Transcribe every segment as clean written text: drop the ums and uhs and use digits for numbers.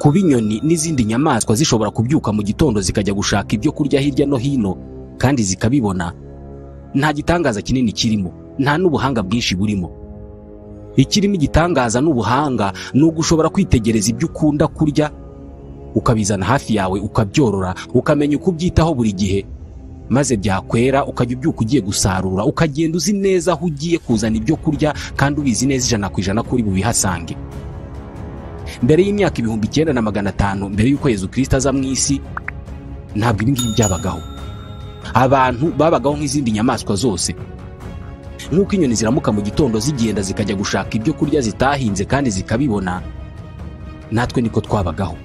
Kuba inyoni n'izindi nyamaswa zishobora kubyuka mu gitondo zikajya gushaka ibyo kurya hirya no hino kandi zikabibona, nta gitangaza kinini kirimo, nta n'ubuhanga bwinshi burimo. Ikirimo igitangaza n'ubuhanga ni ugushobora kwitegereza ibyo ukunda kurya, ukabizana hafi yawe, ukabyorora, ukamenya uko ubyitaho buri gihe, maze byakwera ukajya ubyuka ugiye gusarura, ukagenda uzi neza aho ugiye kuzana ibyo kurya kandi ubizi neza 100% ko uri bubihasange. Mbere y'imyaka 9500 mbere y'uko Yezu Kristo aza mu isi, ntabwo ibi ngibi byabagaho. Abantu babagaho nk'izindi nyamaswa zose. Nk'uko inyoni ziramuka mu gitondo zigenda zikajya gushaka ibyo kurya zitahinze kandi zikabibona, natwe niko twabagaho.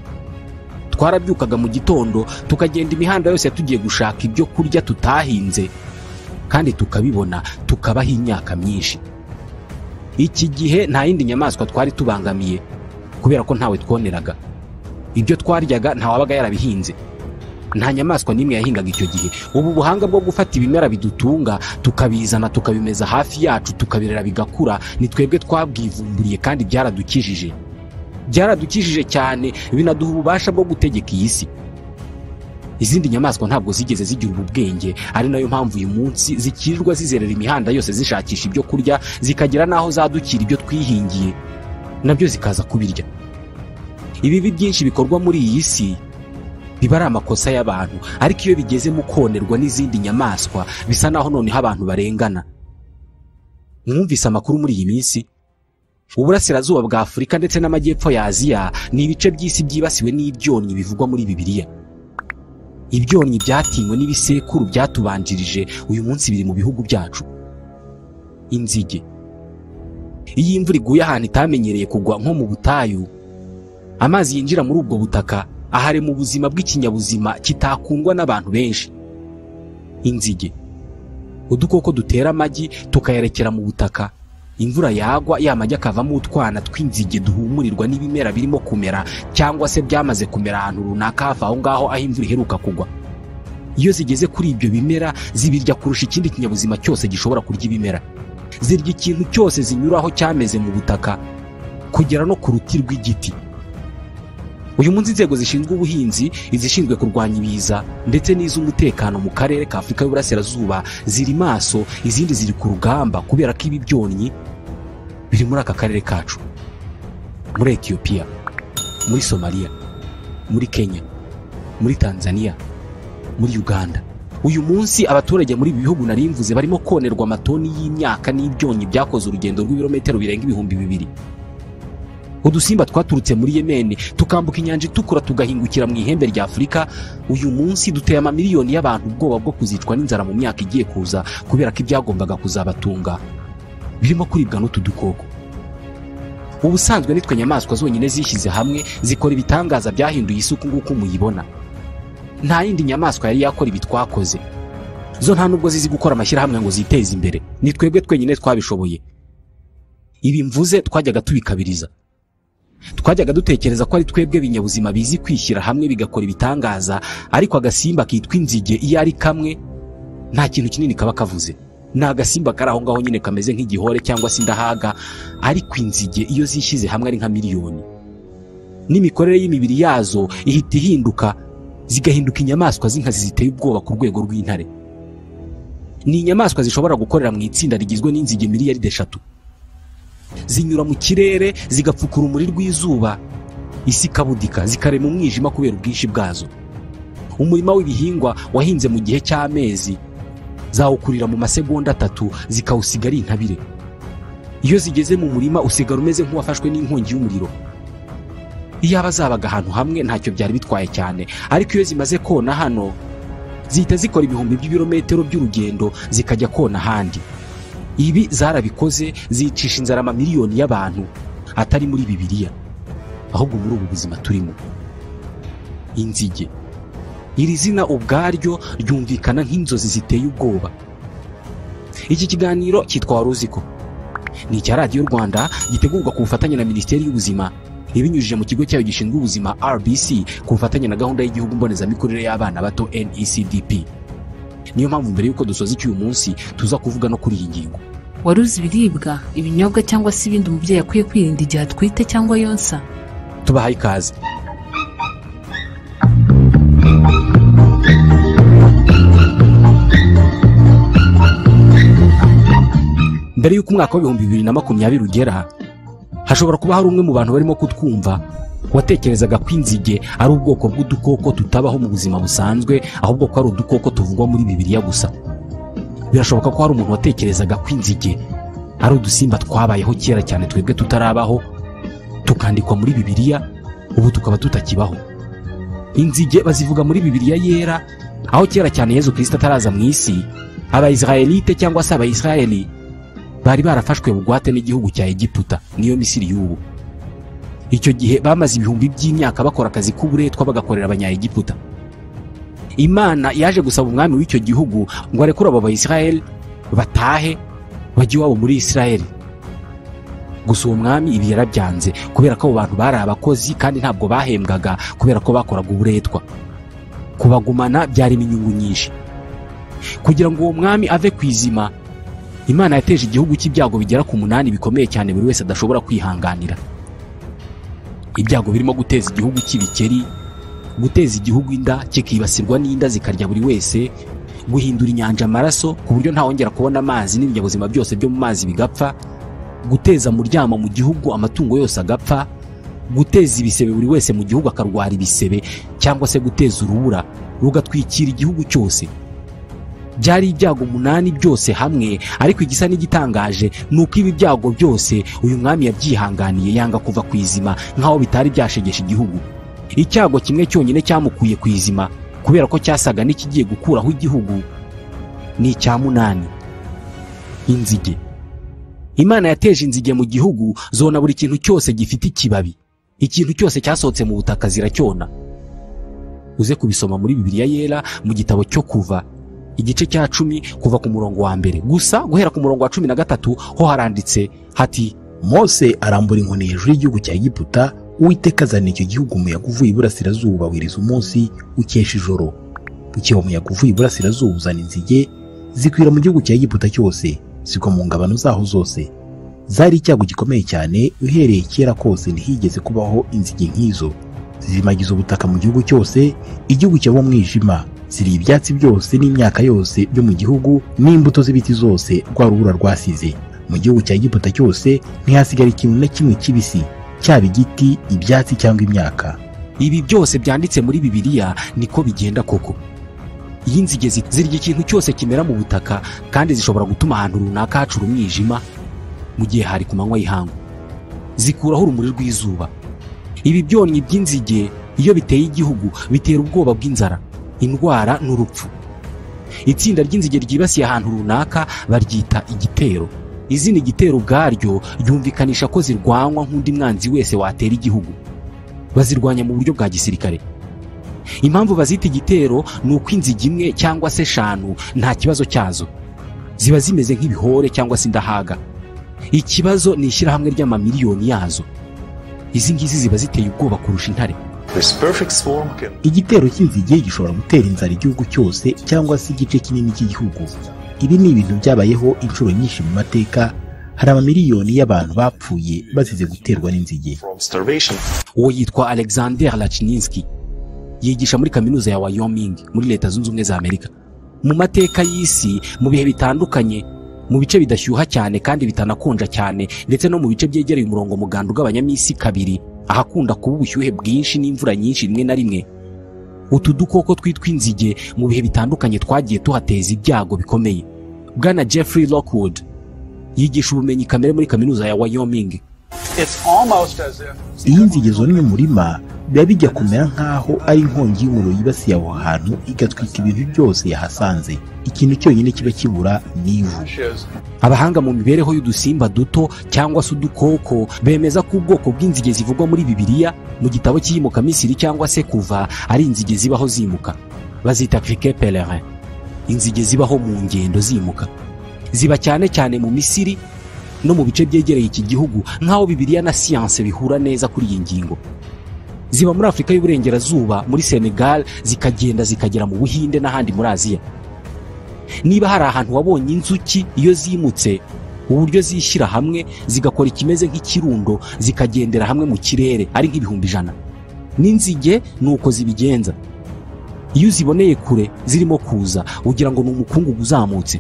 Twarabyukaga mu gitondo tukagenda imihanda yose tugiye gushaka ibyo kurya tutahinze kandi tukabibona, tukabaho imyaka myinshi. Iki gihe nta yindi nyamaswa twari tubangamiye kubera ko ntawe twoneraga. Ibyo twaryaga nta wabaga yarabihinze, nta nyamaswa n'imwe yahingaga icyo gihe. Ubu buhanga bwo gufata ibimera bidutunga tukabizana tukabimeza hafi yacu tukabirera bigakura, ni twebwe twabwivumburiye kandi byaradukijije. Byaradukijije cyane, binaduha ububasha bwo gutegeka iyi si. Izindi nyamaswa ntabwo zigeze zigira ubu bwenge, ari nayo mpamvu uyu munsi zikirirwa zizerera imihanda yose zishakisha ibyo kurya, zikagera n'aho zadukira ibyo twihingiye nabyo zikaza kubirya. Ibibi byinshi bikorwa muri iyi si biba ari amakosa y'abantu, ariko iyo bigeze mu konerwa n'izindi nyamaswa bisa naho noneho abantu barengana. Mwumvise amakuru muri iyi minsi, uburasirazuba bwa Afurika ndetse n'amajyepfo ya Aziya ni ibice by'isi byibasiwe n'ibyonnyi bivugwa muri Bibiliya. Ibyonnyi byatinywe n'ibisekuru byatubanjirije uyu munsi biri mu bihugu byacu. Inzige, iyo imvura iguye ahantu itamenyereye kugwa nko mu butayu, amazi yinjira muri ubwo butaka ahare mu buzima bw'ikinyabuzima kitakundwa n'abantu benshi. Inzige, udukoko dutera amagi tukayerekera mu butaka, imvura yagwa ya magi akavamo utwana tw'inzige duhumurirwa n'ibimera birimo kumera cyangwa se byamaze kumera ahantu runaka hafi aho ngaho aho imvura iheruka kugwa. Iyo zigeze kuri ibyo bimera zibirya kurusha ikindi kinyabuzima cyose gishobora kurya ibimera. Zirya ikintu cyose zinyuraho cyameze mu butaka kugera no ku ruti rw'igiti. Uyu munsi inzego zishinzwe ubuhinzi, izishinzwe kurwanya ibiza ndetse n'iz'umutekano mu karere ka Afurika y'Uburasirazuba ziri maso, izindi ziri ku rugamba kubera ko ibi byonnyi biri muri aka karere kacu. Muri Ethiopia, muri Somalia, muri Kenya, muri Tanzania, muri Uganda. Uyu munsi abaturage muri ibi bihugu nari mvuze barimo konerwa amatoni y'imyaka n'ibyonnyi byakoze urugendo rw'ibirometero birenga 2000. Udusimba twaturutse muri Yemen tukambuka inyanja itukura tugahingukira mu ihembe rya Afurika, uyu munsi duteye amamiliyoni y'abantu ubwoba bwo kuzicwa n'inzara mu myaka igiye kuza kubera ko ibyagombaga kuzabatunga birimo kuribwa n'utu dukoko. Ubusanzwe nitwe nyamaswa zonyine zishyize hamwe zikora ibitangaza byahinduye isi uku nguku muyibona. Nta yindi nyamaswa yari yakora ibi twakoze. Zo nta nubwo zizi gukora amashyirahamwe ngo ziteze imbere, ni twebwe twenyine twabishoboye. Ibi mvuze twajyaga tubikabiriza. Twajyaga dutekereza ko ari twebwe binyabuzima bizi kwishyira hamwe bigakora ibitangaza, ariko agasimba kitwa inzige iyo ari kamwe nta kintu kinini kaba kavuze. Ni agasimba kari aho ngaho nyine kameze nk'igihore cyangwa se indahaga, ariko inzige iyo zishyize hamwe ari nka miliyoni. N'imikorere y'imibiri yazo ihita ihinduka, zigahinduka inyamaswa z'inkazi ziteye ubwoba ku rwego rw'intare. Ni inyamaswa zishobora gukorera mu itsinda rigizwe n'inzige miliyari 3. Zinyura mu kirere zigapfuka urumuri rw'izuba, isi ikabudika, zikarema umwijima kubera ubwinshi bwazo. Umurima w'ibihingwa wahinze mu gihe cy'amezi zawukurira mu masegonda 3 zikawusiga ari intabire. Iyo zigeze mu murima usigara umeze nk'uwafashwe n'inkongi y'umuriro. Iyo abazabaga ahantu hamwe ntacyo byari bitwaye cyane, ariko iyo zimaze kona hano zihita zikora ibihumbi by'ibirometero by'urugendo zikajya kona ahandi. Ibi zarabikoze zicisha inzara amamiliyoni y'abantu, atari muri Bibiliya ahubwo muri ubu buzima turimo. Inzige, iri zina ubwaryo ryumvikana nk'inzozi ziteye ubwoba. Iki kiganiro cyitwa Wari Uzi Ko ni icya Radiyo Rwanda, gitegurwa ku bufatanye na Minisiteri y'Ubuzima ibinyujije mu kigo cyayo gishinzwe ubuzima RBC, ku bufatanye na gahunda y'igihugu mbonezamikurire y'abana bato NECDP. Niyo mpamvu mbere yuko dusoza icy'uyu munsi tuza kuvuga no kuri iyi ngingo. Wari uzi ibiribwa, ibinyobwa cyangwa se ibindi umubyeyi akwiye kwirinda igihe atwite cyangwa yonsa? Tubahaye ikaze. Mbere y'uko umwaka wa 2020 ugera, hashobora kuba hari umwe mu bantu barimo kutwumva watekerezaga ko inzige ari ubwoko bw'udukoko tutabaho mu buzima busanzwe, ahubwo ko ari udukoko tuvugwa muri Bibiliya gusa. Birashoboka ko hari umuntu watekerezaga ko inzige ari udusimba twabayeho kera cyane twebwe tutarabaho, tukandikwa muri Bibiliya, ubu tukaba tutakibaho. Inzige bazivuga muri Bibiliya yera, aho kera cyane Yezu Kristo ataraza mu isi, Abayisraelite cyangwa se Abayisraeli bari barafashwe bugwate n'igihugu cya Egiputa, niyo Misiri y'ubu. Icyo gihe bamaze ibihumbi by'imyaka bakora akazi k'uburetwa bagakorera Abanyaegiputa. Imana yaje gusaba umwami w'icyo gihugu ngo arekure abo Bayisraeli batahe bajye iwabo muri Israeli. Gusa uwo mwami ibi yarabyanze kubera ko abo bantu bari abakozi kandi ntabwo bahembwaga kubera ko bakoraga uburetwa. Kubagumana byari inyungu nyinshi. Kugira ngo uwo mwami ave ku izima, Imana yateje igihugu cy'ibyago bigera ku 8 bikomeye cyane buri wese adashobora kwihanganira. Ibyago birimo guteza igihugu cy'ibikeri, guteza igihugu inda kikibasirwa n'inda zikarya buri wese, guhindura inyanja amaraso ku buryo ntawongera kubona amazi n'ibinyabuzima byose byo mu mazi bigapfa, guteza muryamo mu gihugu amatungo yose agapfa, guteza ibisebe buri wese mu gihugu akarwara ibisebe, cyangwa se guteza urubura rugatwikira igihugu cyose. Byari ibyago 8 byose hamwe, ariko igisa n'igitangaje nuko ibi byago byose uyu mwami yabyihanganiye yanga kuva ku izima nkaho bitari byashegesha igihugu. Icyago kimwe cyonyine cyamukuye ku izima kubera ko cyasaga n'ikigiye gukuraho igihugu ni icya 8, inzige. Imana yateje inzige mu gihugu zona buri kintu cyose gifite ikibabi, ikintu cyose cyasohotse mu butaka ziracyona. Uze kubisoma muri Bibiliya yera mu gitabo cyo Kuva igice cya 10 kuva ku murongo wa 1 gusa guhera ku murongo wa 13 ho haranditse hati: Mose arambura inkoni hejuru y'igihugu cya Egiputa, Uwiteka azana icyo gihugu umuyaga uvuye iburasirazuba wiriza umunsi ukesha ijoro. Bukeye umuyaga uvuye iburasirazuba uzana inzige zikwira mu gihugu cya Egiputa cyose, zigwa mu ngabano zaho zose. Zari icyago gikomeye cyane, uhereye kera kose ntihigeze kubaho inzige nk'izo. Zizimagiza ubutaka mu gihugu cyose, igihugu cyaba umwijima, ziri ibyatsi byose n'imyaka yose byo mu gihugu n'imbuto z'ibiti zose rwa rubura rwasize. Mu gihugu cya Egiputa cyose ntihasigara ikintu na kimwe kibisi, cyaba igiti, ibyatsi cyangwa imyaka. Ibi byose byanditse muri Bibiliya niko bigenda koko. Iyi nzige zirya ikintu cyose kimera mu butaka, kandi zishobora gutuma ahantu runaka hacura umwijima mu gihe hari ku manywa y'ihangu. Zikuraho urumuri rw'izuba. Ibi byonnyi by'inzige iyo biteye igihugu bitera ubwoba bw'inzara, indwara n'urupfu. Itsinda ry'inzige ryibasiye ahantu runaka baryita igitero. Izina igitero ubwaryo ryumvikanisha ko zirwanywa nk'undi mwanzi wese watera igihugu. Bazirwanya mu buryo bwa gisirikare. Impamvu bazita igitero ni uko inzige imwe cyangwa se 5 nta kibazo cyazo, ziba zimeze nk'ibihore cyangwa se indahaga. Ikibazo ni ishyirahamwe ry'amamiliyoni yazo. Izi ngizi ziba ziteye ubwoba kurusha intare. Igitero cy'inzige gishobora gutera inzara igihugu cyose cyangwa se igice kinini cy'igihugu. Ibi ni ibintu byabayeho inshuro nyinshi mu mateka, hari amamiliyoni y'abantu bapfuye bazize guterwa n'inzige. Uwo yitwa Alexander Lachninski, yigisha muri kaminuza ya Wyoming muri Leta Zunze Ubumwe za Amerika. Mu mateka y'isi mu bihe bitandukanye, mu bice bidashyuha cyane kandi bitanakonja cyane, ndetse no mu bice byegereye umurongo muganda ugabanyamisi 2, ahakunda kuba ubushyuhe bwinshi n'imvura nyinshi rimwe na rimwe, utu dukoko twitwa inzige mu bihe bitandukanye twagiye tuhateza ibyago bikomeye. Bwana Jeffrey Lockwood yigisha ubumenyi kamere muri kaminuza ya Wyoming. Iyo inzige zonye umurima biba bijya kumera nk'aho ari inkongi y'umuriro yibasiye aho hantu igatwika ibintu byose yahasanze. Ikintu cyonyine kiba kibura ni ivu. Abahanga mu mibereho y'udusimba duto cyangwa se udukoko bemeza ko ubwoko bw'inzige zivugwa muri Bibiliya mu gitabo cy'iyimuka Misiri cyangwa se Kuva ari inzige zibaho zimuka. Bazita criquet pèlerin. Inzige zibaho mu ngendo zimuka, ziba cyane cyane mu Misiri no mu bice byegereye iki gihugu, nk'aho Bibiliya na siyanse bihura neza kuri iyi ngingo. Ziba muri Afurika y'Uburengerazuba, muri Senegal, zikagenda zikagera mu Buhinde n'ahandi muri Aziya. Niba hari ahantu wabonye inzuki iyo zimutse, uburyo zishyira hamwe zigakora ikimeze nk'ikirundo, zikagendera hamwe mu kirere ari nk'ibihumbi 100. N'inzige nuko zibigenza. Iyo uziboneye kure zirimo kuza ugira ngo ni umukungugu uzamutse.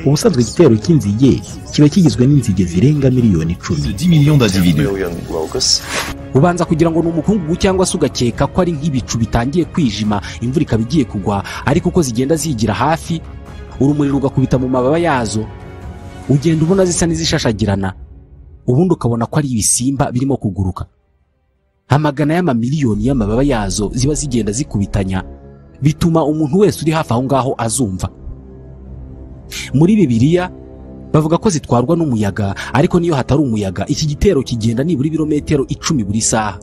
Ubusanzwe igitero cy'inzige kiba kigizwe n'inzige zirenga miliyoni 10. 10 millions d'individus. Ubanza kugira ngo ni umukungugu cyangwa se ugakeka ko ari nk'ibicu bitangiye kwijima, imvura ikaba igiye kugwa, ariko uko zigenda zigira hafi urumuri rugakubita mu mababa yazo, ugenda ubona zisa n'izishashagirana, ubundi ukabona ko ari ibisimba birimo kuguruka. Amagana y'amamiliyoni y'amababa yazo ziba zigenda zikubitanya, bituma umuntu wese uri hafi aho ngaho azumva. Muri Bibiliya bavuga ko zitwarwa n'umuyaga, ariko niyo hatari umuyaga iki gitero kigenda nibura ibirometero 10 buri saha.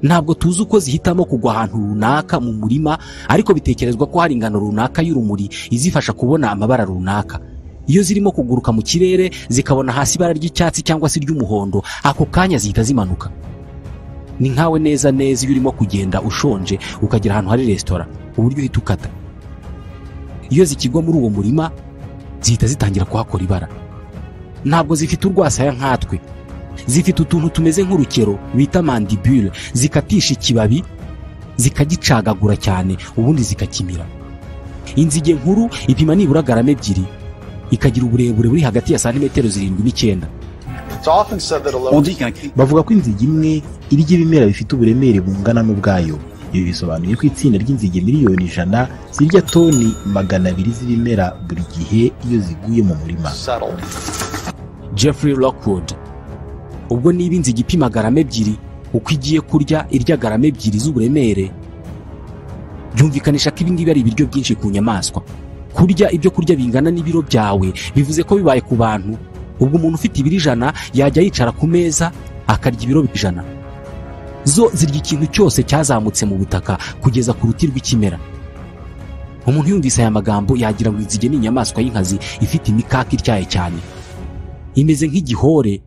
Ntabwo tuzi uko zihitamo kugwa ahantu runaka mu murima, ariko bitekerezwa ko hari ingano runaka y'urumuri izifasha kubona amabara runaka. Iyo zirimo kuguruka mu kirere zikabona hasi ibara ry'icyatsi cyangwa se ry'umuhondo, ako kanya zihita zimanuka. Ni nkawe neza neza iyo urimo kugenda ushonje ukagera ahantu hari resitora, uburyo uhita ukata. Iyo zikigwa muri uwo murima zihita zitangira kuhakora ibara. Ntabwo zifite urwasaya nkatwe, zifite utuntu tumeze nk'urukero bita mandibule, zikatisha ikibabi zikagicagagura cyane ubundi zikakimira. Inzige nkuru ipima nibura garama 2, ikagira uburebure buri hagati ya santimetero 7 n'9. Bavuga ko inzige imwe irya ibimera bifite uburemere bungana n'ubwayo. Ibi bisobanuye ko itsinda ry'inzige miliyoni 100 zirya toni 200 z'ibimera buri gihe iyo ziguye mu murima. Jeffrey Lockwood. Ubwo niba inzige ipima garama 2, uko igiye kurya irya garama 2 z'uburemere, byumvikanisha ko ibingibi ari ibiryo byinshi ku nyamaswa. Kurya ibyo kurya bingana n'ibiro byawe bivuze ko bibaye ku bantu, ubwo umuntu ufite ibiro 100 yajya yicara ku meza akarya ibiro 100. Zo zirya ikintu cyose cyazamutse mu butaka kugeza ku ruti rw'ikimera. Umuntu yumvise aya magambo yagira ngo inzige ni inyamaswa y'inkazi ifite imikaka ityaye cyane, imeze nk'igihore,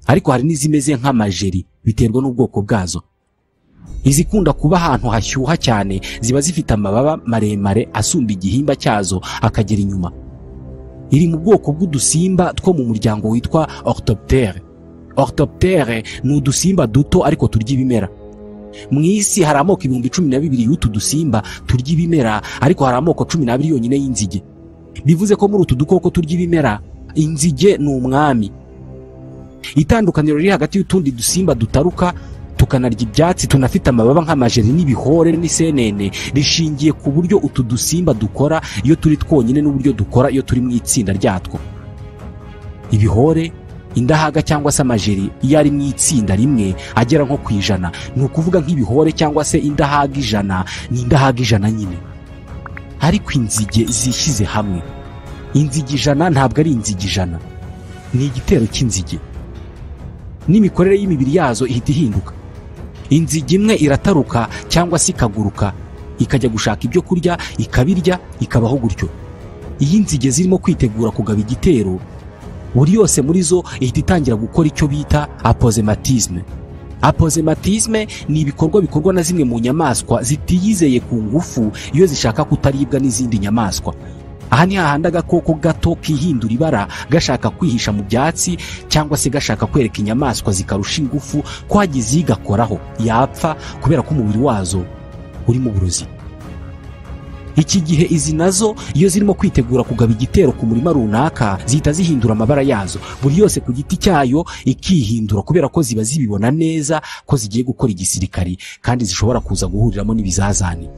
ariko hari n'izimeze nk'amajeri biterwa n'ubwoko bwazo. Izikunda kuba ahantu hashyuha cyane ziba zifite amababa maremare asumba igihimba cyazo akagera inyuma. Iri mu bwoko bw'udusimba two mu muryango witwa orthoptère. Orthoptère ni udusimba duto ariko turya ibimera. Mu isi hari amoko 12,000 y'utu dusimba turya ibimera, ariko hari amoko 12 yonyine y'inzige. Bivuze ko muri utu dukoko turya ibimera, inzige ni umwami. Itandukaniro riri hagati y'utundi dusimba dutaruka tukanarya ibyatsi tunafite amababa nk'amajeri n'ibihore n'isenene rishingiye ku buryo utu dusimba dukora iyo turi twonyine n'uburyo dukora iyo turi mu itsinda ryatwo. Ibihore, indahaga cyangwa se amajeri iyo ari mu itsinda rimwe agera nko ku 100, ni ukuvuga nk'ibihore cyangwa se indahaga 100 ni indahaga 100 nyine. Ariko inzige zishyize hamwe, inzige 100 ntabwo ari inzige 100, ni igitero cy'inzige. N'imikorere y'imibiri yazo ihita ihinduka. Inzige imwe irataruka cyangwa se ikaguruka ikajya gushaka ibyo kurya, ikabirya, ikabaho gutyo. Iyo inzige zirimo kwitegura kugaba igitero, buri yose muri zo ihita itangira gukora icyo bita aposematisme. Aposematisme ni ibikorwa bikorwa na zimwe mu nyamaswa zitiyizeye ku ngufu iyo zishaka kutaribwa n'izindi nyamaswa. Aha ni hahandi agakoko gato kihindura ibara gashaka kwihisha mu byatsi cyangwa se gashaka kwereka inyamaswa zikarusha ingufu ko hagize igakoraho yapfa kubera ko umubiri wazo urimo uburozi. Iki gihe izi nazo iyo zirimo kwitegura kugaba igitero ku murima runaka zihita zihindura amabara yazo, buri yose ku giti cyayo ikihindura kubera ko ziba zibibona neza ko zigiye gukora igisirikari kandi zishobora kuza guhuriramo n'ibizazane.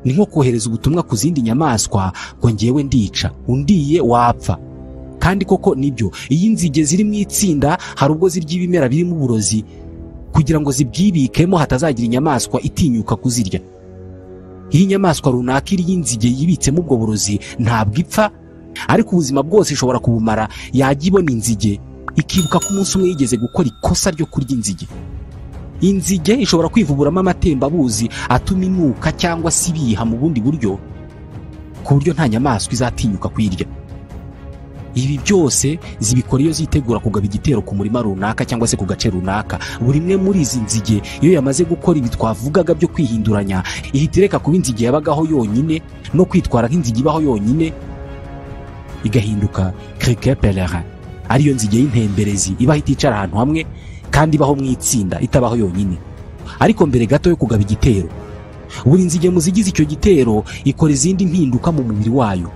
Ni nko kohereza ubutumwa ku zindi nyamaswa ngo ngewe ndica, undiye wapfa. Kandi koko nibyo, iyi nzige ziri mu itsinda hari ubwo zirya ibimera birimo uburozi kugira ngo zibyibikemo hatazagira inyamaswa itinyuka kuzirya. Iyi nyamaswa runaka iri y'inzige yibitsemo ubwo burozi ntabwo ipfa, ariko ubuzima bwose ishobora kubumara. Yajya ibona inzige ikibuka ko umunsi umwe yigeze gukora ikosa ryo kurya inzige. Inzige ishobora kwivuburamo amatembabuzi atuma inuka cyangwa se ibiha mu bundi buryo, ku buryo nta nyamaswa izatinyuka kuyirya. Ibi byose zibikora iyo zitegura kugaba igitero ku murima runaka cyangwa se ku gace runaka. Buri imwe muri izi nzige iyo yamaze gukora ibi twavugaga byo kwihinduranya, ihita ireka kuba inzige yabagaho yonyine no kwitwara nk'inzige ibaho yonyine, igahinduka criquet pèlerin, ariyo nzige y'intemberezi ibaho iticara ahantu hamwe kandi ibaho mu itsinda itabaho yonyine. Ariko mbere gato yo kugaba igitero, buri nzige mu zigize icyo gitero ikora izindi mpinduka mu mubiri wayo.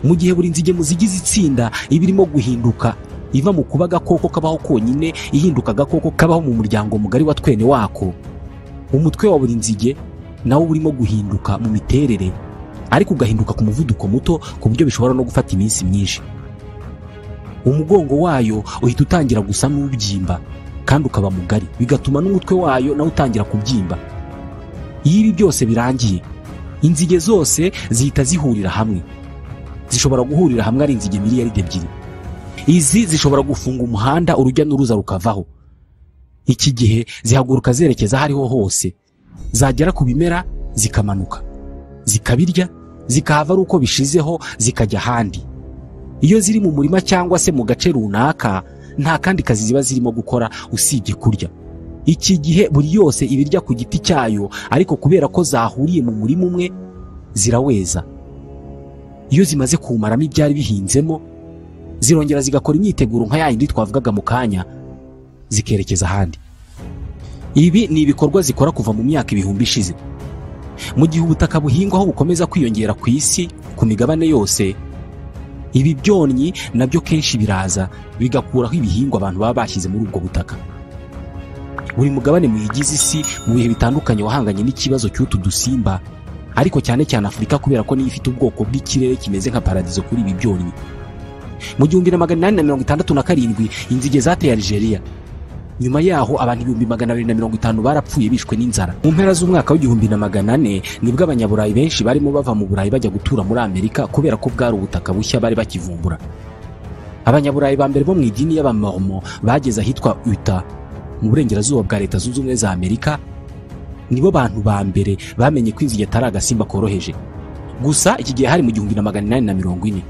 Mu gihe buri nzige mu zigize itsinda iba irimo guhinduka iva mu kuba agakoko kabaho konyine ihinduka agakoko kabaho mu muryango mugari wa twene wako, umutwe wa buri nzige nawo urimo guhinduka mu miterere, ariko ugahinduka ku muvuduko muto ku buryo bishobora no gufata iminsi myinshi. Umugongo wayo uhita utangira gusa n'ubyimba kandi ukaba mugari, bigatuma n'umutwe wayo nawo utangira kubyimba. Iyo ibi byose birangiye, inzige zose zihita zihurira hamwe. Zishobora guhurira hamwe ari inzige miliyari 2. Izi zishobora gufunga umuhanda urujya n'uruza rukavaho. Iki gihe zihaguruka zerekeza hariho hose, zagera ku bimera zikamanuka, zikabirya, zikahava ari uko bishizeho zikajya ahandi. Iyo ziri mu murima cyangwa se mu gace runaka, nta kandi kazi ziba zirimo gukora usibye kurya. Iki gihe buri yose ibirya ku giti cyayo, ariko kubera ko zahuriye mu murima umwe ziraweza. Iyo zimaze kumaramo ibyari bihinzemo, zirongera zigakora imyiteguro nka yayindi twavugaga mu kanya, zikerekeza ahandi. Ibi ni ibikorwa zikora kuva mu myaka ibihumbi ishize. Mu gihe ubutaka buhingwaho bukomeza kwiyongera ku isi ku migabane yose, ibi byonnyi nabyo kenshi biraza bigakuraho ibihingwa abantu baba bashyize muri ubwo butaka. Buri mugabane muyigize isi mu bihe bitandukanye wahanganye n'ikibazo cy'utu dusimba, ariko cyane cyane Afurika kubera ko niyo ifite ubwoko bw'ikirere kimeze nka paradizo kuri ibi byonnyi. Mu 1867 inzige zateye Algeria. Nyuma yaho abantu 250,000 barapfuye bishwe n'inzara. Mu mpera z'umwaka w'1400 nibwo abanyaburayi benshi barimo bava mu Burayi bajya gutura muri Amerika kubera ko bwari ubutaka bushya bari bakivumbura. Abanyaburayi ba mbere bo mu idini y'Abamormon bageze ahitwa Utah mu burengerazuba bwa Leta Zunze Ubumwe za Amerika, nibo bantu ba mbere bamenye ko inzige atari agasimba koroheje. Gusa iki gihe hari mu 1840.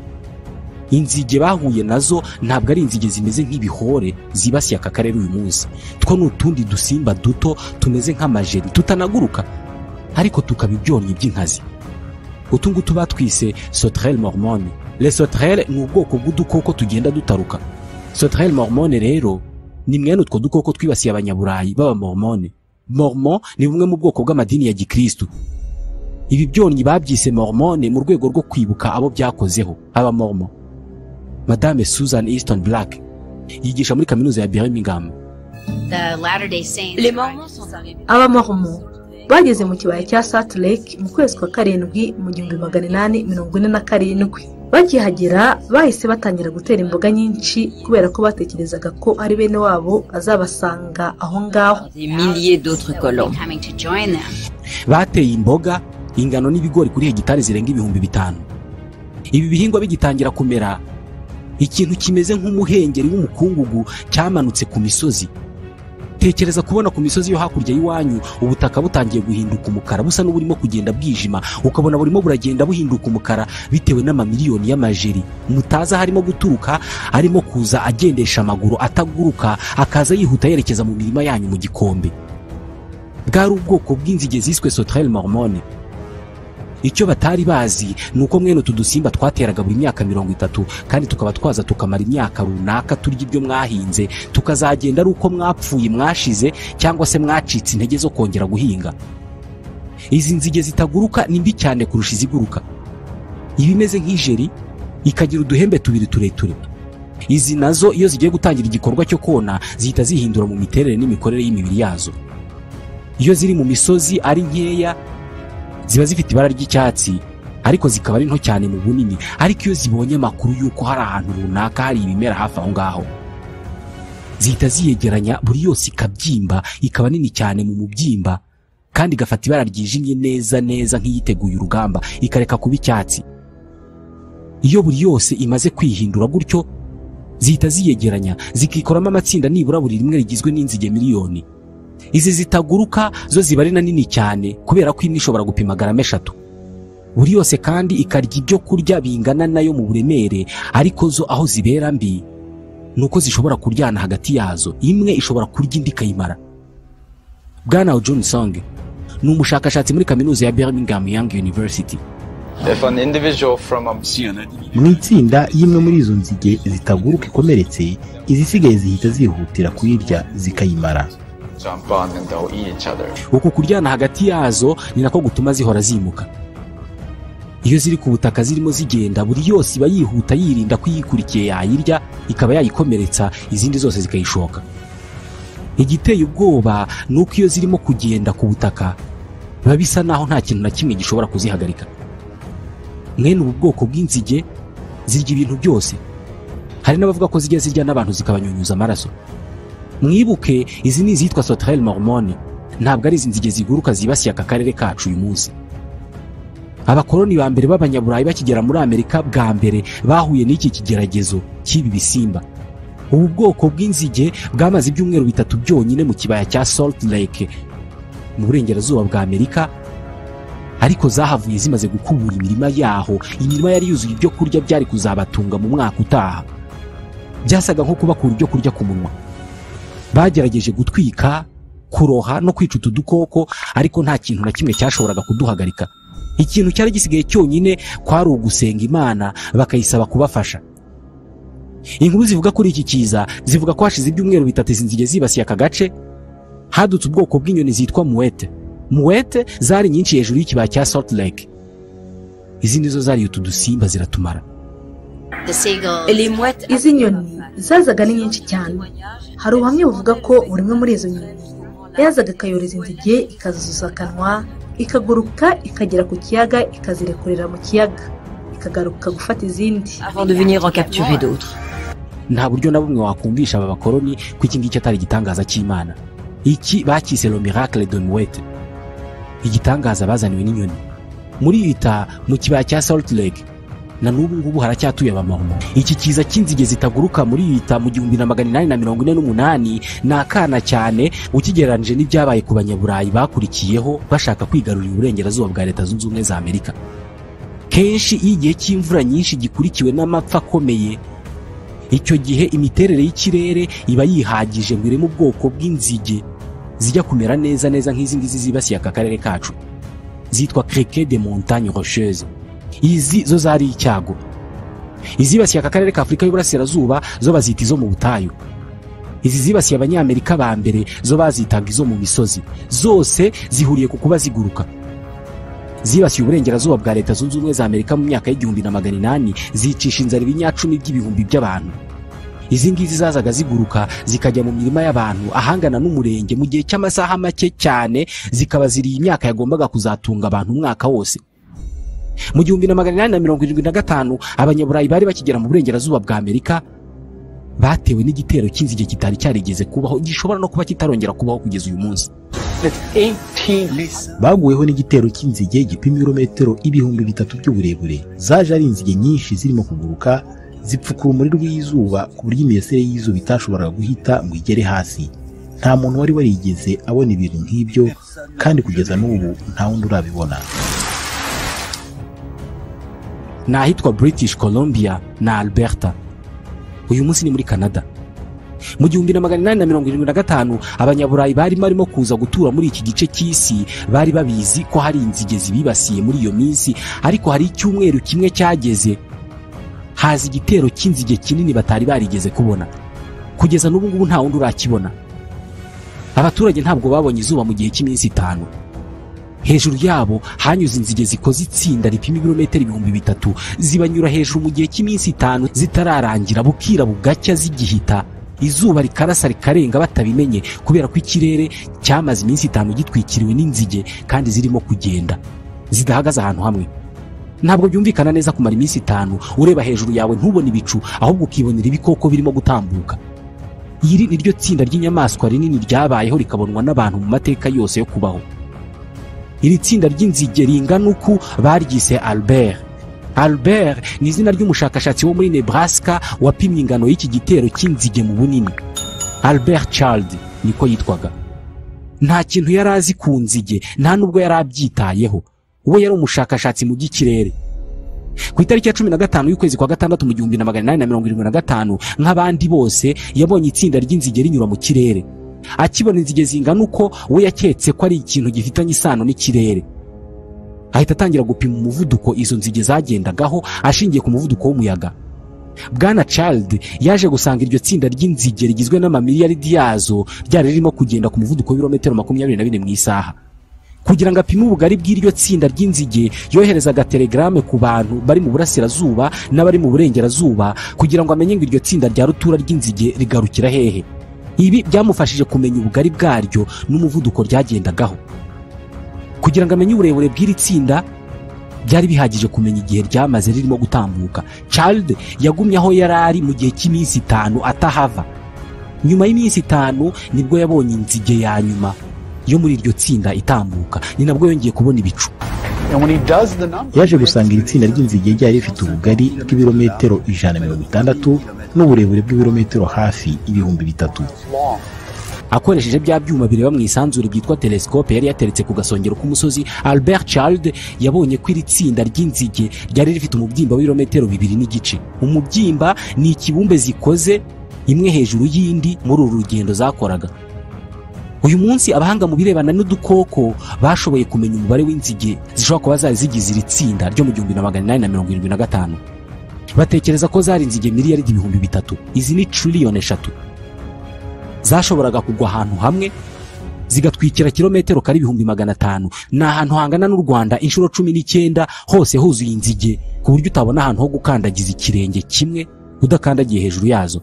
Inzige bahuye nazo ntabwo ari inzige zimeze nk'ibihore zibasiye aka karere uyu munsi. Two ni utundi dusimba duto tumeze nk'amajeri tutanaguruka, ariko tukaba ibyonnyi by'inkazi. Utu ngutu batwise sauterelle mormone. Les sauterelles ni ubwoko bw'udukoko tugenda dutaruka. Sauterelle mormone rero ni mwene utwo dukoko twibasiye abanyaburayi b'abamormone. Mormon ni bumwe mu bwoko bw'amadini ya gikristu. Ibi byonnyi babyise mormone mu rwego rwo kwibuka abo byakozeho, abamormon. Madame Susan Easton Black yigisha muri kaminuza ya Birmingham. Abamormon bageze mu kibaya cya Salt Lake mu kwezi kwa karindwi mu 1847. Bakihagera bahise batangira gutera imboga nyinshi kubera ko batekerezaga ko ari bene wabo azabasanga aho ngaho. Bateye imboga, ingano n'ibigori kuri hegitari zirenga 5000. Ibi bihingwa bigitangira kumera, ikintu kimeze nk'umuhengeri w'umukungugu cyamanutse ku misozi. Tekereza kubona ku misozi yo hakurya y'iwanyu ubutaka butangiye guhinduka umukara, busa n'uburimo kugenda bwijima, ukabona burimo buragenda buhinduka umukara bitewe n'amamiliyoni y'amajeri mutaza harimo guturuka, arimo kuza agendesha amaguru ataguruka, akaza yihuta yerekeza mu mirima yanyu mu gikombe. Bwari ubwoko bw'inzige ziswe sauterelle mormone. Icyo batari bazi ni uko mwene utu dusimba twateraga buri myaka 30, kandi tukaba twaza tukamara imyaka runaka turya ibyo mwahinze, tukazagenda ari uko mwapfuye mwashize cyangwa se mwacitse intege zo kongera guhinga. Izi nzige zitaguruka ni mbi cyane kurusha iziguruka. Iba imeze nk'ijeri, ikagira uduhembe tubiri tureture. Izi nazo iyo zigiye gutangira igikorwa cyo kona zihita zihindura mu miterere n'imikorere y'imibiri yazo. Iyo ziri mu misozi ari nkeya ziba zifite ibara ry'icyatsi, ariko zikaba ari nto cyane mu bunini. Ariko iyo zibonye amakuru y'uko hari ahantu runaka hari ibimera hafi aho ngaho, zihita ziyegeranya buri yose ikabyimba, ikaba nini cyane mu mubyimba, kandi igafata ibara ryijimye neza neza nk'iyiteguye urugamba, ikareka kuba icyatsi. Iyo buri yose imaze kwihindura gutyo, zihita ziyegeranya zikikoramo amatsinda nibura buri rimwe rigizwe n'inzige miliyoni. Izi zitaguruka zo ziba ari nini cyane kubera ko imwe ishobora gupima garama 3. Buri yose kandi ikarya ibyo kurya bingana nayo mu buremere, ariko zo aho zibera mbi nuko zishobora kuryana hagati yazo, imwe ishobora kurya indi ikayimara. Bwana John Song ni umushakashatsi muri kaminuza ya Birmingham Young University. Mu itsinda y'imwe muri izo nzige zitaguruka ikomeretse, izisigaye zihita zihutira kuyirya zikayimara. Uku kuryana hagati yazo ni nako gutuma zihora zimuka. Iyo ziri ku butaka zirimo zigenda, buri yose iba yihuta yirinda ko iyikurikiye yayirya ikaba yayikomeretsa, izindi zose zikayishoka. Igiteye ubwoba ni uko iyo zirimo kugenda ku butaka biba bisa naho nta kintu na kimwe gishobora kuzihagarika. Mwene ubu bwoko bw'inzige zirya ibintu byose. Hari n'abavuga ko zijya zirya n'abantu zikabanyunyuza amaraso. Mwibuke izi ni izitwa sauterelle mormone, ntabwo ari izi nzige ziguruka zibasiye aka karere kacu uyu munsi. Abakoloni ba mbere b'abanyaburayi bakigera muri Amerika bwa mbere bahuye n'iki kigeragezo cy'ibi bisimba. Ubu bwoko bw'inzige bwamaze ibyumweru 3 byonyine mu kibaya cya Salt Lake mu burengerazuba bwa Amerika, ariko zahavuye zimaze gukubura imirima yaho, imirima yari yuzuye ibyo kurya byari kuzabatunga mu mwaka utaha. Byasaga nko kubakura ibyo kurya ku munwa. Bagerageje gutwika, kuroha no kwica utu dukoko, ariko nta kintu na kimwe cyashoboraga kuduhagarika. Ikintu cyari gisigaye cyonyine kwari ugusenga Imana bakayisaba kubafasha. Inkuru zivuga kuri iki kiza zivuga ko hashize ibyumweru 3 izi nzige zibasiye aka gace, hadutse ubwoko bw'inyoni zitwa muwete. Muwete zari nyinshi hejuru y'ikibaya cya Salt Lake. Izi nizo zari utu dusimba ziratumara. Izi nyoni zazaga ni nyinshi cyane. Hari ubuhamya buvuga ko buri umwe muri izo nyoni yazaga akayoreza inzige ikazuza akanwa, ikaguruka ikagera ku kiyaga ikazirekurira mu kiyaga, ikagaruka gufata izindi. Avant de venir en capturer d'autres. Nta buryo na bumwe wakumvisha aba bakoloni ko iki ngiki atari igitangaza cy'Imana. Iki bakise le miracle de Mouette, igitangaza bazaniwe n'inyoni. Muri Utah mu kibaya cya Salt Lake na n'ubu ngubu haracyatuye abamormo. Iki kiza cy'inzige zitaguruka muri Utah mu 1848 ni akana cyane ukigereranije n'ibyabaye ku banyaburayi bakurikiyeho bashaka kwigarurira uburengerazuba bwa Leta Zunze Ubumwe za Amerika. Kenshi iyo igihe cy'imvura nyinshi gikurikiwe n'amapfa akomeye, icyo gihe imiterere y'ikirere iba yihagije ngo ireme ubwoko bw'inzige zijya kumera neza neza nk'izi ngizi zibasiye aka karere kacu, zitwa criquet de montagne rocheuse. Izi zo zari icyago. Izibasiye aka karere ka Afurika y'Uburasirazuba zo bazita izo mu butayu. Izi zibasiye abanyamerika ba mbere zo bazitaga izo mu misozi. Zose zihuriye ku kuba ziguruka. Zibasiye uburengerazuba bwa Leta Zunze Ubumwe za Amerika mu myaka y'1800, zicisha inzara ibinyacumi by'ibihumbi by'abantu. Izi ngizi zazaga ziguruka zikajya mu mirima y'abantu ahangana n'umurenge mu gihe cy'amasaha make cyane, zikaba ziriye imyaka yagombaga kuzatunga abantu umwaka wose. Mu 1875 abanyaburayi bari bakigera mu burengerazuba bwa Amerika batewe n'igitero cy'inzige kitari cyarigeze kubaho, gishobora no kuba kitarongera kubaho kugeza uyu munsi. Baguweho n'igitero cy'inzige gipima ibirometero 3000 by'uburebure. Zaje ari inzige nyinshi zirimo kuguruka, zipfuka urumuri rw'izuba ku buryo imirasire y'izuba itashoboraga guhita ngo igere hasi. Nta muntu wari warigeze abona ibintu nk'ibyo, kandi kugeza n'ubu nta wundi urabibona. Ni ahitwa British Columbia na Alberta, uyu munsi ni muri Canada. Mu 1875 abanyaburayi bari barimo kuza gutura muri iki gice cy'isi bari babizi ko hari inzige zibibasiye muri iyo minsi, ariko hari icyumweru kimwe cyageze haza igitero cy'inzige kinini batari barigeze kubona. Kugeza n'ubu ngubu nta wundi urakibona. Abaturage ntabwo babonye izuba mu gihe cy'iminsi 5. Hejuru yabo hanyuze inzige zikoze itsinda ripima ibirometero 3000, zibanyura hejuru mu gihe cy'iminsi 5 zitararangira, bukira bugacya zigihita, izuba rikarasa rikarenga batabimenye, kubera ko ikirere cyamaze iminsi 5 gitwikiriwe n'inzige kandi zirimo kugenda zidahagaze ahantu hamwe. Ntabwo byumvikana neza kumara iminsi 5 ureba hejuru yawe ntubone ibicu, ahubwo ukibonera ibikoko birimo gutambuka. Iri ni ryo tsinda ry'inyamaswa rinini ryabayeho rikabonwa n'abantu mu mateka yose yo kubaho. Iri tsinda ry'inzige ringana uku baryise Albert. Albert ni izina ry'umushakashatsi wo muri Nebraska wapimye ingano y'iki gitero cy'inzige mu bunini. Albert Child niko yitwaga. Nta kintu yari azi ku nzige, nta nubwo yari abyitayeho. We yari umushakashatsi mu by'ikirere. Ku itariki ya 15 y'ukwezi kwa gatandatu mu 1875, nk'abandi bose yabonye itsinda ry'inzige rinyura mu kirere. Akibona inzige zingana uko, we yaketse ko ari ikintu gifitanye isano n'ikirere. Ahita atangira gupima umuvuduko izo nzige zagendagaho ashingiye ku muvuduko w'umuyaga. Bwana Child yaje gusanga iryo tsinda ry'inzige rigizwe n'amamiliyaridi yazo ryari ririmo kugenda ku muvuduko w'ibirometero 24 mu isaha. Kugira ngo apime ubugari bw'iryo tsinda ry'inzige, yoherezaga telegrame ku bantu bari mu burasirazuba n'abari mu burengerazuba kugira ngo amenye ngo iryo tsinda rya rutura ry'inzige rigarukira hehe. Ibi byamufashije kumenya ubugari bwaryo n'umuvuduko ryagendagaho. Kugira ngo amenye uburebure bw'iri tsinda, byari bihagije kumenya igihe ryamaze ririmo gutambuka. Child yagumye aho yari ari mu gihe cy'iminsi 5 atahava. Nyuma y'iminsi 5 nibwo yabonye inzige ya nyuma yo muri iryo tsinda itambuka, ni nabwo yongeye kubona ibicu. Yaje gusanga iri tsinda ry'inzige ryari rifite ubugari bw'ibirometero 160 n'uburebure bw'ibirometero hafi 3000. Akoresheje bya byuma bireba mu isanzure byitwa telescope yari yateretse ku gasongero k'umusozi, Albert Child yabonye ko iri tsinda ry'inzige ryari rifite umubyimba w'ibirometero 2.5. Umubyimba ni ikibumbe zikoze imwe hejuru y'indi muri uru rugendo zakoraga. Uyu munsi abahanga mu birebana n'udukoko bashoboye kumenya umubare w'inzige zishobora kuba zari zigize iri tsinda ryo mu 1875. Batekereza ko zari inzige miliyari 3000. Izi ni triliyoni 3. Zashoboraga kugwa ahantu hamwe zigatwikira kilometero kari 500,000. Ni ahantu hangana n'u Rwanda inshuro 19, hose huzuye inzige ku buryo utabona ahantu ho gukandagiza ikirenge kimwe udakandagiye hejuru yazo.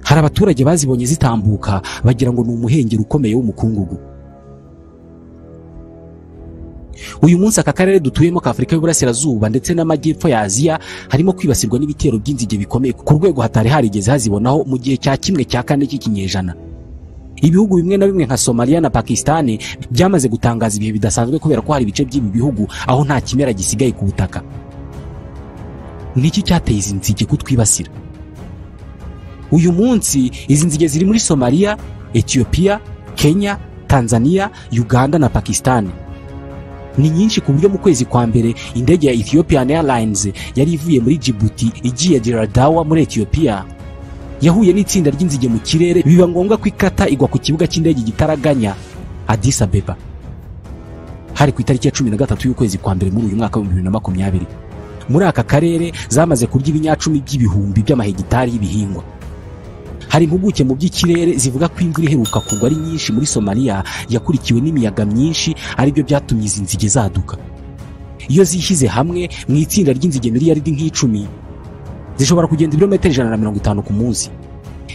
Hari abaturage bazibonye zitambuka bagira ngo ni umuhengeri ukomeye w'umukungugu. Uyu munsi aka karere dutuyemo ka Afurika y'Uburasirazuba ndetse n'amajyepfo ya Aziya harimo kwibasirwa n'ibitero by'inzige bikomeye ku rwego hatari harigeze hazibonaho mu gihe cya 1/4 cy'ikinyejana. Ibihugu bimwe na bimwe nka Somalia na Pakistan byamaze gutangaza ibihe bidasanzwe kubera ko hari ibice by'ibi bihugu aho nta kimera gisigaye ku butaka. Niki cyateye izi nzige kutwibasira? Uyu munsi izi nzige ziri muri Somalia, Ethiopia, Kenya, Tanzania, Uganda na Pakistan. Ni nyinshi ku buryo mu kwezi kwa mbere indege ya Ethiopian Airlines yari ivuye muri Djibouti igiye Diradawa muri Ethiopia yahuye n'itsinda ry'inzige mu kirere, biba ngombwa ko ikata igwa ku kibuga cy'indege gitaraganya Addis Abeba. Hari ku itariki ya 13 y'ukwezi kwa mbere muri uyu mwaka wa 2020. Muri aka karere zamaze kurya ibinyacumi by'ibihumbi by'amahegitari y'ibihingwa. Hari impuguke mu by'ikirere zivuga ko imvura iheruka kugwa ari nyinshi muri Somalia yakurikiwe n'imiyaga myinshi, aribyo byatumye izi nzige zaduka. Iyo zishyize hamwe mu itsinda ry'inzige miliyaridi nk'icumi zishobora kugenda ibirometero 150 ku munsi.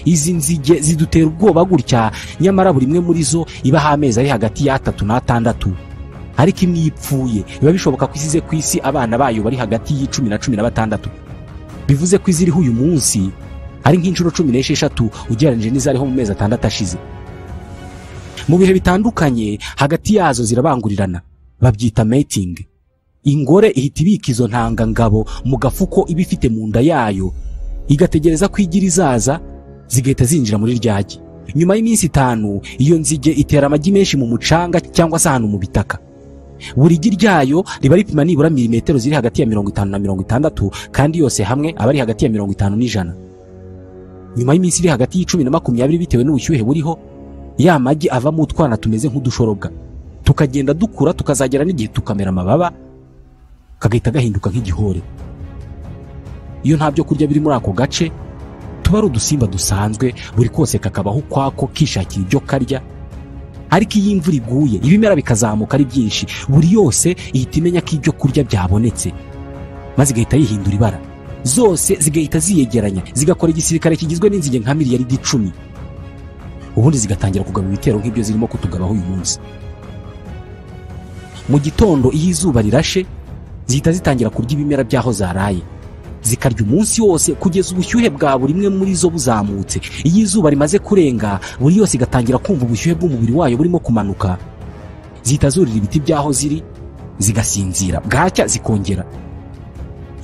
Izi nzige zidutera ubwoba gutya, nyamara buri imwe muri zo ibaha amezi ari hagati ya 3 na 6. Ariko imwe ipfuye biba bishoboka ko isize ku isi abana bayo bari hagati y'10 na 16. Bivuze ko iziriho uyu munsi ari nk'inshuro 16 ugereranyije n'izariho mu mezi 6 ashize. Mu bihe bitandukanye hagati yazo zirabangurirana, babyita mating. Ingore ihita ibika izo ntangangabo mu gafuko iba ifite mu nda yayo, igategereza ko igira izaza zigahita zinjira muri ryagi. Nyuma y'iminsi 5 iyo nzige itera amagi menshi mu mucanga cyangwa se ahantu mu bitaka. Buri gi ryayo riba ripima nibura milimetero ziri hagati ya 50 na 60, kandi yose hamwe aba ari hagati ya 50 n'ijana. Nyuma y'iminsi iri hagati y'10 na 20 bitewe n'ubushyuhe buriho, ya magi avamo utwana tumeze nk'udushorobwa, tukagenda dukura tukazagera n'igihe tukamera amababa, kagahita gahinduka nk'igihore. Iyo nta byo kurya biri muri ako gace, tuba ari udusimba dusanzwe, buri kose kakabaho ukwako kishakira ibyo karya. Ariko iyo imvura iguye ibimera bikazamuka ari byinshi, buri yose ihita imenya ko ibyo kurya byabonetse, maze igahita yihindura ibara. Zose zigahita ziyegeranya zigakora igisirikare kigizwe n'inzige nka miliyaridi 10, ubundi zigatangira kugaba ibitero nk'ibyo zirimo kutugabaho uyu munsi. Mu gitondo iyo izuba rirashe zihita zitangira kurya ibimera byaho zaraye, zikarya umunsi wose kugeza ubushyuhe bwa buri imwe muri zo buzamutse. Iyo izuba rimaze kurenga, buri yose igatangira kumva ubushyuhe bw'umubiri wayo burimo kumanuka, zihita zurira ibiti byaho ziri zigasinzira, bwacya zikongera.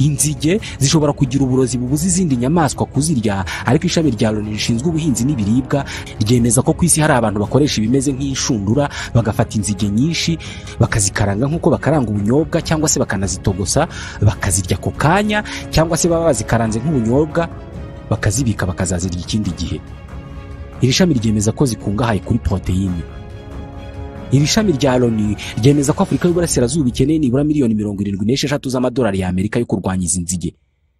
Inzige zishobora kugira uburozi bubuza izindi nyamaswa kuzirya, ariko ishami rya Loni rishinzwe ubuhinzi n'ibiribwa ryemeza ko ku isi hari abantu bakoresha ibimeze nk'inshundura, bagafata inzige nyinshi bakazikaranga nk'uko bakaranga ubunyobwa, cyangwa se bakanazitogosa bakazirya ako kanya, cyangwa se baba bazikaranze nk'ubunyobwa bakazibika bakazazirya ikindi gihe. Iri shami ryemeza ko zikungahaye kuri poroteyine. Iri shami rya Loni ryemeza ko Afurika y'Uburasirazuba ikeneye nibura miliyoni 76 z'amadolari y'Amerika yo kurwanya izi nzige.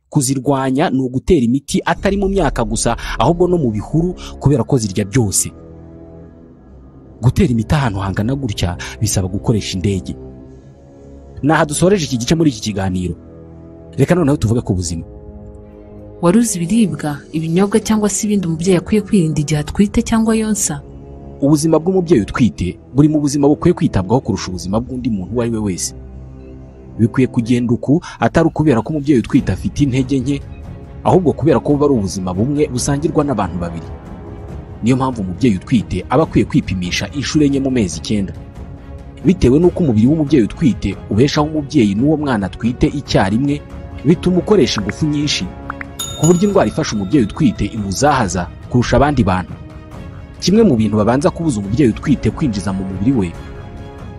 Kuzirwanya ni ugutera imiti atari mu myaka gusa, ahubwo no mu bihuru, kubera ko zirya byose. Gutera imiti ahantu hangana gutya bisaba gukoresha indege. Naha dusoreje iki gice muri iki kiganiro. Reka noneho tuvuge ku buzima. Wari uzi ibiribwa, ibinyobwa cyangwa se ibindi umubyeyi akwiye kwirinda igihe atwite cyangwa yonsa? Ubuzima bw'umubyeyi utwite buri mu buzima bukwiye kwitabwaho kurusha ubuzima bw'undi muntu uwo ari we wese. Bikwiye kugenda uku atari ukubera ko umubyeyi utwite afite intege nke, ahubwo kubera ko buba ari ubuzima bumwe busangirwa n'abantu babiri. Niyo mpamvu umubyeyi utwite aba akwiye kwipimisha inshuro 4 mu mezi 9. Bitewe n'uko umubiri w'umubyeyi utwite ubeshaho umubyeyi n'uwo mwana atwite icyarimwe, bituma ukoresha ingufu nyinshi ku buryo indwara ifasha umubyeyi utwite imuzahaza kurusha abandi bantu. Kimwe mu bintu babanza kubuza umubyeyi utwite kwinjiza mu mubiri we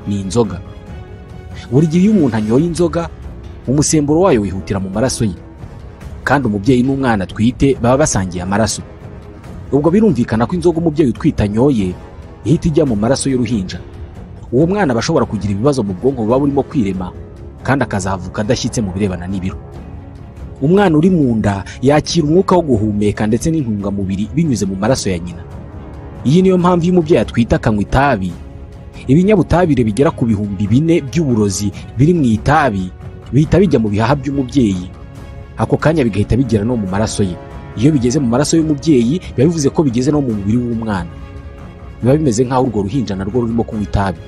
ni inzoga. Buri gihe iyo umuntu anyoye inzoga, umusemburo wayo wihutira mu maraso ye, kandi umubyeyi n'umwana atwite baba basangiye amaraso. Ubwo birumvikana ko inzoga umubyeyi utwite anyoye ihita ijya mu maraso y'uruhinja. Uwo mwana aba ashobora kugira ibibazo mu bwonko buba burimo kwirema, kandi akazavuka adashyitse mu birebana n'ibiro. Umwana uri mu nda yakira umwuka wo guhumeka ndetse n'intungamubiri binyuze mu maraso ya nyina. Iyi niyo mpamvu iyo umubyeyi atwite akanywa itabi, ibinyabutabire bigera ku 4000 by'uburozi biri mu itabi bihita bijya mu bihaha by'umubyeyi, ako kanya bigahita bigera no mu maraso ye. Iyo bigeze mu maraso y'umubyeyi biba bivuze ko bigeze no mu mubiri w'umwana. Biba bimeze nk'aho urwo ruhinja narwo rurimo kunywa itabi.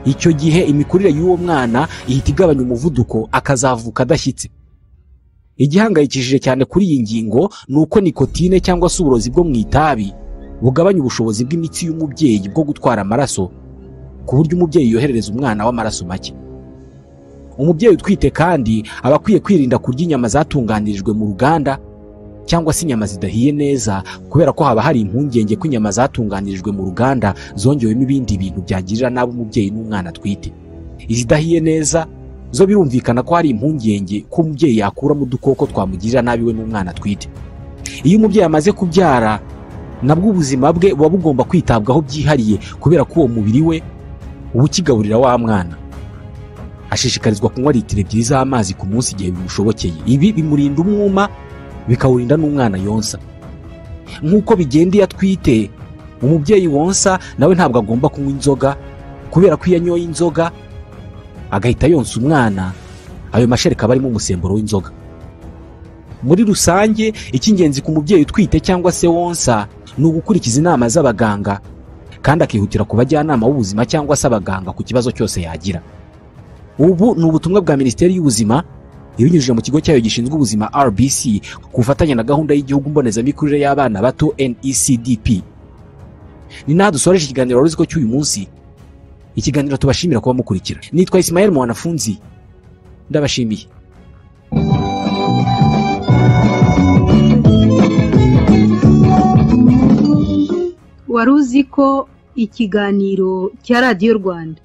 Icyo gihe imikurire y'uwo mwana ihita igabanya umuvuduko, akazavuka adashyitse. Igihangayikishije cyane kuri iyi ngingo ni uko nikotine cyangwa se uburozi bwo mu itabi bugabanya ubushobozi bw'imitsi y'umubyeyi bwo gutwara amaraso, ku buryo umubyeyi yoherereza umwana w'amaraso make. Umubyeyi utwite kandi aba akwiye kwirinda kurya inyama zatunganirijwe mu ruganda cyangwa se inyama zidahiye neza, kubera ko haba hari impungenge ko inyama zatunganirijwe mu ruganda zongewemo ibindi bintu byagirira nabi umubyeyi n'umwana atwite. Izidahiye neza zo birumvikana ko hari impungenge ko umubyeyi yakuramo udukoko twamugirira nabi we n'umwana atwite. Iyo umubyeyi amaze kubyara, nabwo ubuzima bwe buba bugomba kwitabwaho byihariye, kubera ko uwo mubiri we uba ukigaburira wa mwana. Ashishikarizwa kunywa litiro 2 z'amazi ku munsi igihe bimushobokeye. Ibi bimurinda umwuma, bikawurinda n'umwana yonsa. Nk'uko bigenda iyo atwite, umubyeyi wonsa nawe ntabwo agomba kunywa inzoga, kubera ko iyo anyoye inzoga agahita yonsa umwana, ayo mashereka aba arimo umusemburo w'inzoga. Muri rusange, icy'ingenzi ku mubyeyi utwite cyangwa se wonsa ni ugukurikiza inama z'abaganga, kandi akihutira ku bajyanama b'ubuzima cyangwa se abaganga ku kibazo cyose yagira. Ubu ni ubutumwa bwa Minisiteri y'Ubuzima ibinyujije mu kigo cyayo gishinzwe ubuzima RBC, ku bufatanye na gahunda y'igihugu mbonezamikurire y'abana bato NECDP. Ni naha dusoreje ikiganiro wari uzi ko cy'uyu munsi, ikiganiro tubashimira kuba mukurikira. Nitwa Ismael Mwanafunzi, ndabashimiye. Wari uzi ko ikiganiro cya Radiyo Rwanda.